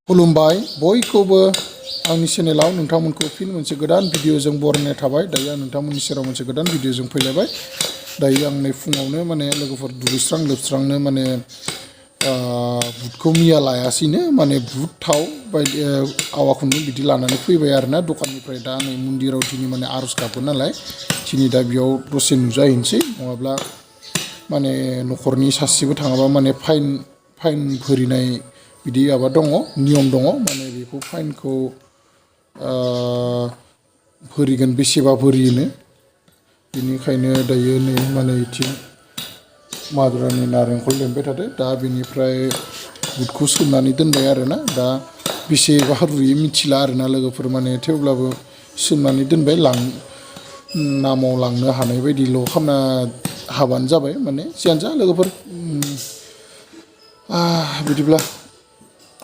खुलुमबाय बयखौबो आंनि चेनेलाव नोंथांमोनखौ फिन मोनसे गोदान भिडिअजों बरायनाय थाबाय। दायो आं नोंथांमोननि सेराव मोनसे गोदान भिडिअजों फैलायबाय। दायो आं नै फुङावनो माने लोगोफोर दुगैस्रां लोबस्रांनो माने बुटखौ मिया लायासैनो माने बुट थाव बायदि आवा खुन्दुं बिदि लानानै फैबाय आरोना दखाननिफ्राय। दा नै मन्दिराव दिनै माने आर'ज गाबगोन नालाय दिनै दा बेयाव दसे नुजाहैनोसै, नङाब्ला माने न'खरनि सासेबो थाङाबा माने फाइन भरिनाय बिदि माबा दङ, नियम दङ। माने बेखौ फाइनखौ भरिगोन, बेसेबा भरियोनो। बेनिखायनो दायो नै माने इथिं मादुरानि नारेंखल लेमबाय थादो। दा बेनिफ्राय बुटखौ सोमनानै दोनबाय आरोना। दा बेसेबा रुयो मिथिला आरोना लोगोफोर, माने थेवब्लाबो सोमनानै दोनबाय, नामाव लांनो हानाय बायदिल' खालामना हाबानो जाबाय। माने जियानो जा लोगोफोर, बिदिब्ला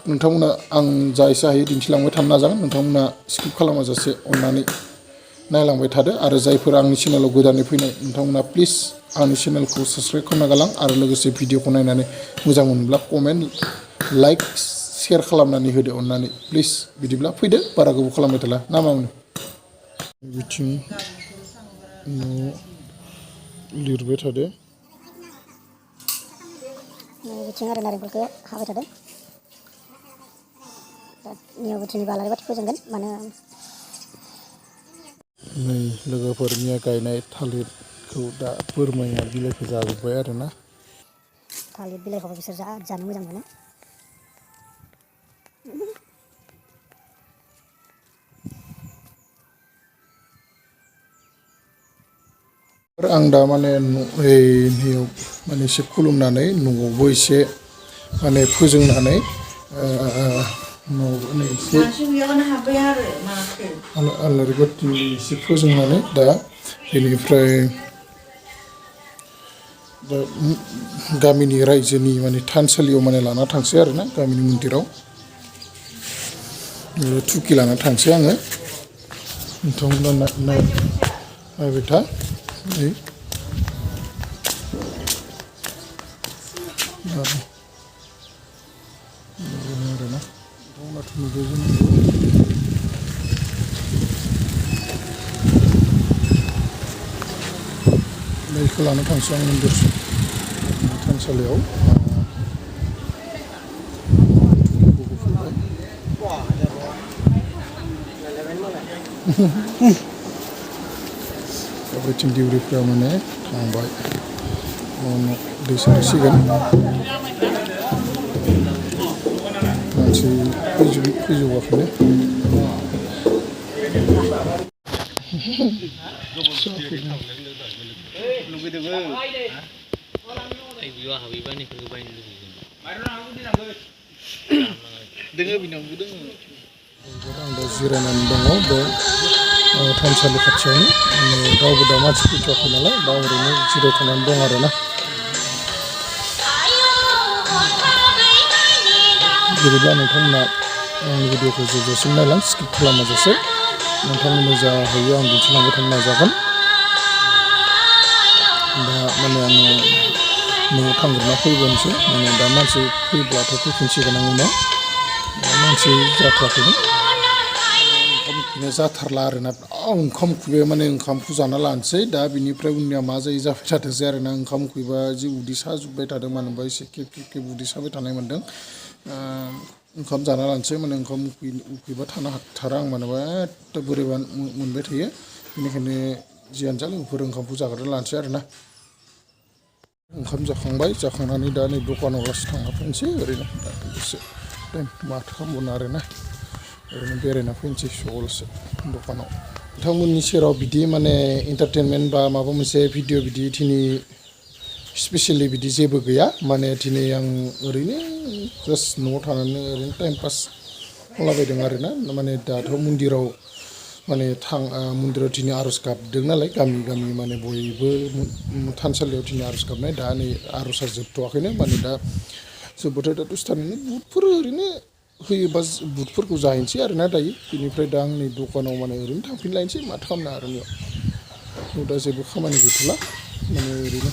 नोंथांमोना आं जा एसे हायो दिन्थिलांबाय थानो नाजागोन। नोंथांमोना स्किप खालामाजासे अननानै नायलांबाय थादो। आरो जायफोर आंनि चेनेलाव गोदानै फैनाय नोंथांमोना प्लिज आंनि चेनेलखौ साबस्क्राइब खालामना गालां। आरो लोगोसे भिडिअखौ नायनानै मोजां मोनब्ला कमेन्ट, लाइक, शेयार खालामनानै होदो अननानै प्लिज। बिदिब्ला फैदो, बारा गोबाव खालामबाय थाला ना मा होनो। बिथिं न' लिरबाय थादो। बिथिं आरो नारेंखलखौ हाबाय थादों। दा नियाव बुथिनि बालारि बाथि फोजोंगोन। मानो नै लोगोफोर, मिया गायनाय थालिरखौ दा बोरमाया बिलाइखौ जाजोब्बाय आरोना। थालिर बिलाइखौबो बिसोर जानो मोजां मोनो। आं दा माने नैयाव माने एसे खुलुमनानै न'आवबो एसे माने फोजोंनानै न'आवबो एसे आलारि बाथि एसे फोजोंनानै दा बेनिफ्राय दा गामिनि रायजोनि माने थानसालियाव माने लाना थांसै आरोना, गामिनि मन्दिराव थुखि लाना थांसै आङो। नोंथांमोना नायबाय था। नै आरोना नोंथांमोनाथ' नुबाय जानांगौ। बेखौ लाना थांसै आं मन्दिरसिम, थानसालियाव। बेथिं दिउरिफ्रा माने थांबाय, दै सारसिगोन। मानसि फैजोबाखैनो। आं दा जिरायनानै दङ बे थानसालि खाथियावनो। रावबो दा मानसि फैथ'वाखै नालाय दा ओरैनो जिरायथ'नानै दं आरोना। बिदिब्ला नोंथांमोना आंनि भिडिअखौ जोबजासिम नायलां, स्किप खालामाजासे। नोंथांमोननो जा हायो आं दिन्थिलांबाय थानो नाजागोन। दा माने आङो न'आव थांग्रोना फैबावनोसै। माने दा मानसि फैब्लाथ' फैफिनसिगोन आं उनाव। दा मानसि जाथ'वाखैनो। ओंखाम उखैनाया जाथारला आरोना। ओंखाम उखैबाय माने ओंखामखौ जाना लानोसै। दा बिनिफ्राय उननिया मा जायो जाबाय थाथोंसै आरोना। ओंखाम उखैबा जि उदै साजोब्बाय थादों, मानो होनबा एसे खेब उदै साबाय थानाय मोन्दों। ओंखाम जाना लानोसै। माने ओंखाम उखैबा थानो हाथारा आं, मानोबा एथ' बोरैबा मोनबाय थायो। बेनिखायनो जियानो जा लोगोफोर ओंखामखौ जाग्रोना लानोसै आरोना। ओंखाम जाखांबाय, जाखांनानै दा नै दखानाव लासै थांना फैनोसै। ओरैनो दा एसे माथो खालामबावनो आरोना, ओरैनो बेरायना फैनोसै सगलसो दखानाव। नोंथांमोननि सेराव बिदि माने एन्टारटेनमेन्ट बा माबा मोनसे भिडिअ बिदि दिनै स्पेसियेलि बिदि जेबो गैया। माने दिनै आं ओरैनो जास्ट न'आव थानानै ओरैनो टाइम पास खालामलाबायदों आरोना। माने दाथ' मन्दिराव माने मन्दिराव दिनै आर'ज गाबदों नालाय, गामि गामि माने बयबो थानसालियाव दिनै आर'ज गाबनाय। दा नै आर'जआ जोबथ'वाखैनो, माने दा जोब्बाथाय दा दसे थानानै बुटफोर ओरैनो होयोबा बुटफोरखौ जाहैनोसै आरोना दायो। बेनिफ्राय दा आं नै दखानाव माने ओरैनो थांफिनलायनोसै, माथो खालामनो आरो बेयाव दा जेबो खामानि गैथ'ला। माने ओरैनो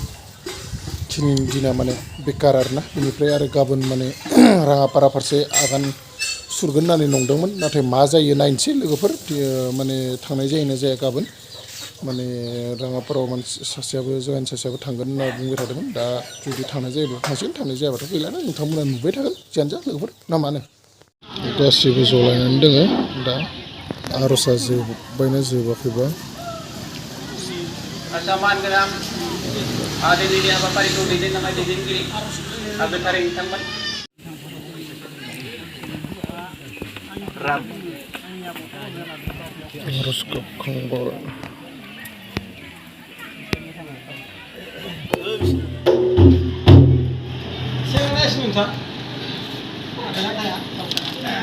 दिनैनि दिना माने बेकार आरोना। बेनिफ्राय आरो गाबोन माने राङापारा फारसे आगान सुरगोन होननानै नंदोंमोन नाथाय मा जायो नायनोसै लोगोफोर माने थांनाय जायोना जाया गाबोन माने राङापाराव मानसि सासेयाबो जयेन सासेयाबो थांगोन होनना बुंबाय थादोंमोन दा जुदि थांनाय जायोब्ला थांसिगोन थांनाय जायाबाथ' गैलाना नोंथांमोना नुबाय थागोन जियानो जा लोगोफोर ना मानो गासिबो जलायनानै दोङो दा आर'जआ जोब्बायना जोबाखैबा Asamaan geram, ada di dia bapak itu di nama di kiri, agak tarik tamban. Ram. Harus ke Kongbol. Saya sebentar.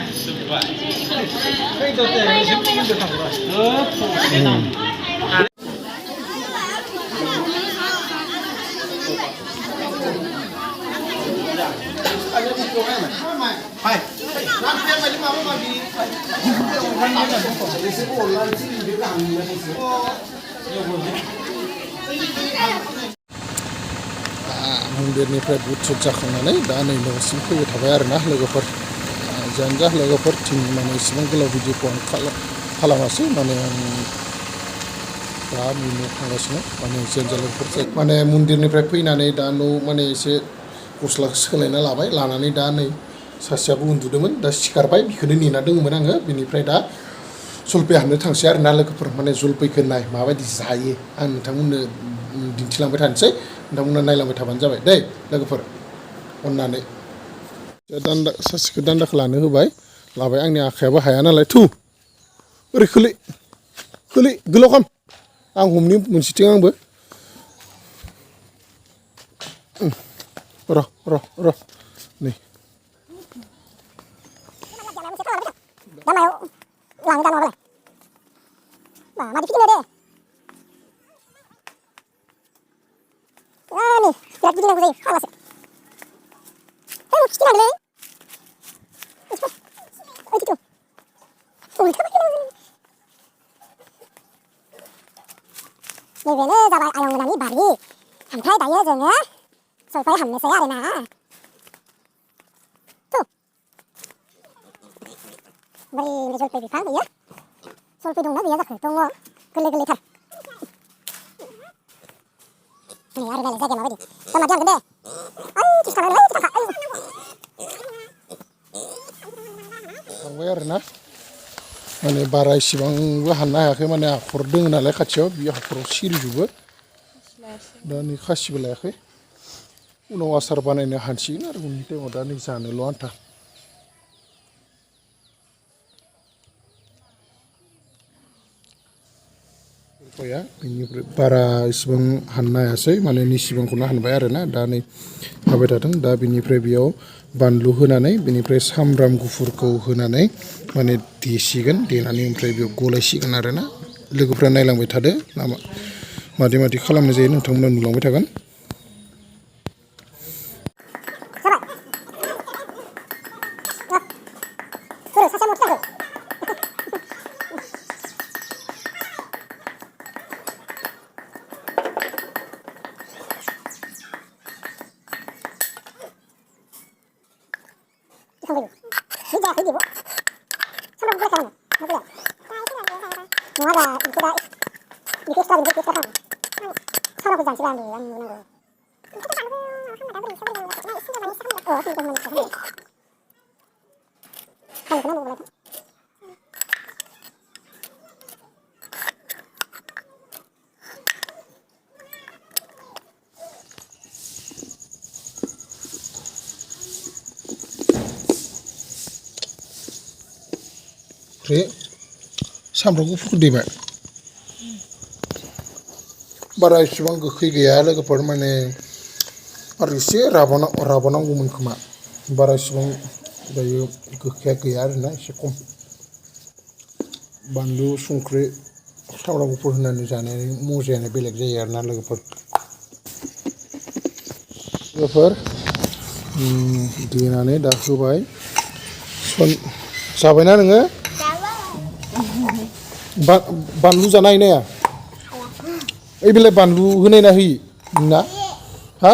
Sebab. Itu teh, itu teh. Mondirनिफ्राय बुट जाखांनानै दा नै न'सिम फैबाय थाबाय आरोना लोगोफोर जियानो जा लोगोफोर माने इसेबां गोलाव भिडिअखौ आं खालामासै माने आं दा न' थांगासिनो माने जियानो जा लोगोफोर माने मन्दिरनिफ्राय फैनानै दा न' माने एसे गस्ला सोलायना लाबाय लानानै दा नै सासेयाबो उन्दुदोंमोन दा सिखारबाय बेखौनो नेना दङमोन आङो बेनिफ्राय दा जलपाइ हाननो थांसै आरोना लोगोफोर माने जलपाइखौ नाय माबायदि जायो आं नोंथांमोननो दिन्थिलांबाय थानोसै नोंथांमोना नायलांबाय थाबानो जाबाय दै लोगोफोर अननानै सासेखौ दान्दाखौ लानो होबाय लाबाय आंनि आखायाबो हाया नालाय थु ओरै खोलै गोलाव खाम आं हमनि मोनसेथिं आंबो र' नै नैबेनो जाबाय आयंमोनानि बारि ओमफ्राय दायो जोङो जलपाइ हाननोसै आरोना बोरै जलपाइ बिफां बेयो जलपाइ दंना गैया जाखो दङ गोरलैथार नै आरो नायलाय जायगाया माबायदि दा मादि हानगोन दे ओइ खिथाबाय थांबाय आरोना माने बारा इसेबांबो हाननो हायाखै माने हाखर दङ नालाय खाथियाव बे हाखराव सिरिजोबो दा नै खासिबो लायाखै उनाव आसार बानायनो हानसिगोन आरो उननि टाइमाव दा नै जानोल' आन्था जलपाइया बेनिफ्राय बारा इसेबां हाननो हायासै माने निसिबांखौनो हानबाय आरोना दा नै हाबाय थादों दा बेनिफ्राय बेयाव बानलु होनानै बेनिफ्राय सामब्राम गुफुरखौ होनानै माने देसिगोन देनानै ओमफ्राय बेयाव गलायसिगोन आरोना लोगोफ्रा नायलांबाय थादो मादि खालामनाय जायो नोंथांमोना नुलांबाय थागोन ओमफ्राय सामब्राम गुफुरखौ देबाय बारा इसेबां गोखै गैया लोगोफोर माने आरो एसे राबावनांगौमोन खोमा बारा इसेबां दायो गोखैया गैया आरोना एसे खम बानलु संख्रि सामब्राम गुफुर होनानै जानायनि मजायानो बेलेग जायो आरोना लोगोफोर देनानै दा होबाय जाबायना नोङो बानलु जानाय नाया ओइ बेलाय बानलु होनाय ना होयि नोंना हा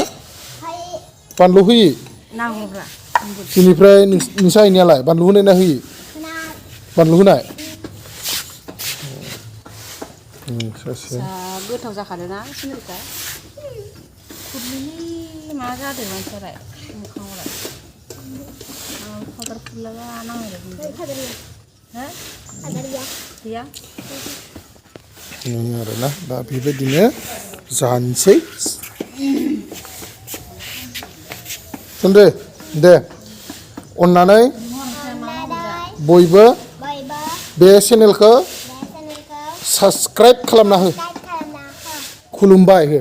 बानलु होयि बेनिफ्राय नोंसा इनियालाय बानलु होनाय ना होयि बानलु होनाय सासे जा गोथाव जाखादोंना सिंग्रिखा खुरलिनि मा जादों मानसिफोरा मोखाङावलाय फाउदार फुरलाबा नांनाय बायदि गैया आरोना दा बेबायदिनो जानोसै सोमदो दे अननानै बयबो बे चेनेलखौ साबस्क्राइब खालामना हो खुलुमबाय हो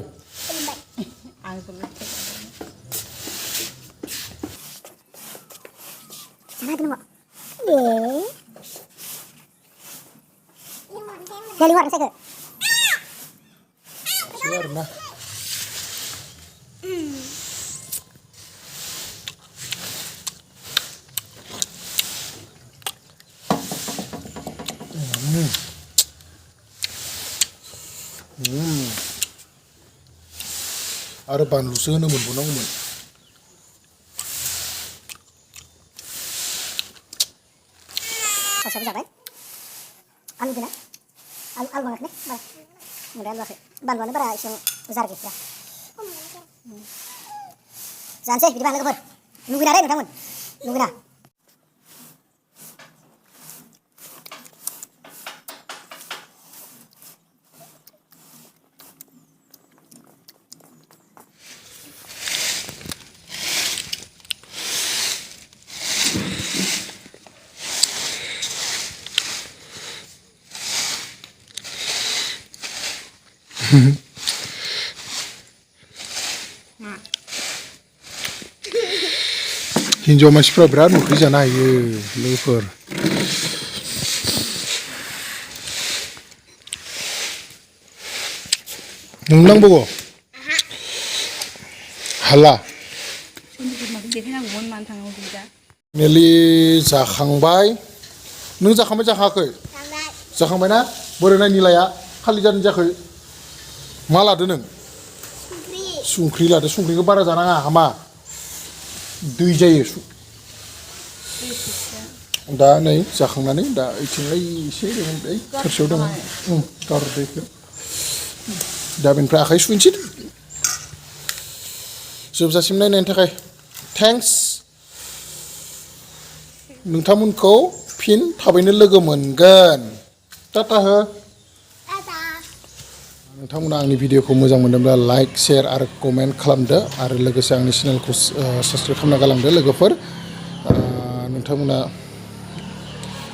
Dari luar saya ke. Warna. Ada bahanlusnya namun bunang-bunang. Siapa siapa? Anu gina? Al banget nih, bah. Mudah banget. Bantuannya pada iseng besar gitu ya. Jangan sih, di mana lagi nungguin ada nungguin, nungguin ah. Hinjaw manusia berat mau kerja naik leper. Nunglang bogo. Hala. Neli जाखांबाय. Nung जाखांबाय जाखाङाखै? जाखांबाय ना? बोरै नाय निलाया? खालि जादों जायाखै? मा लादो नों? संख्रि लादो. संख्रिखौ बारा जानाङा हामा. दै जायो दा नै जाखांनानै दा इथिंलाय एसे दङ थोरसियाव दङ गार दैखौ दा बेनिफ्राय आखाइ सुनोसै जोबजासिम नायनायनि थाखाय थेंक्स नोंथांमोनखौ फिन थाबैनो लोगो मोनगोन टाटा हो नोंथांमोना आंनि भिडिअखौ मोजां मोनदोंब्ला लाइक शेयार आरो कमेन्ट खालामदो आरो लोगोसे आंनि चेनेलखौ साबस्क्राइब खालामना गालांदो लोगोफोर नोंथांमोना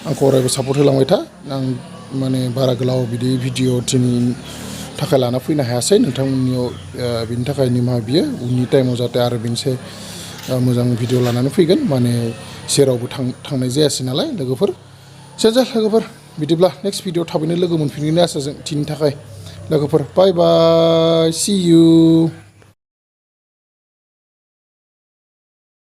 आंखौ अरायबो सापर्ट होलांबाय था आं माने बारा गोलाव बिदि भिडिअ दिनैनि थाखाय लाना फैनो हायासै नोंथांमोननियाव बिनि थाखाय निमाहा बियो उननि टाइमाव जाहाथे आरो बेनिसाय मोजां भिडिअ लानानै फैगोन माने जेरावबो थांनाय जायासै नालाय लोगोफोर लोगोफोर बिदिब्ला नेक्स्ट भिडिअ थाबैनो लोगो मोनफिनगोननि आसाजों दिनैनि थाखाय लोगोफोर बाय बाय सी यू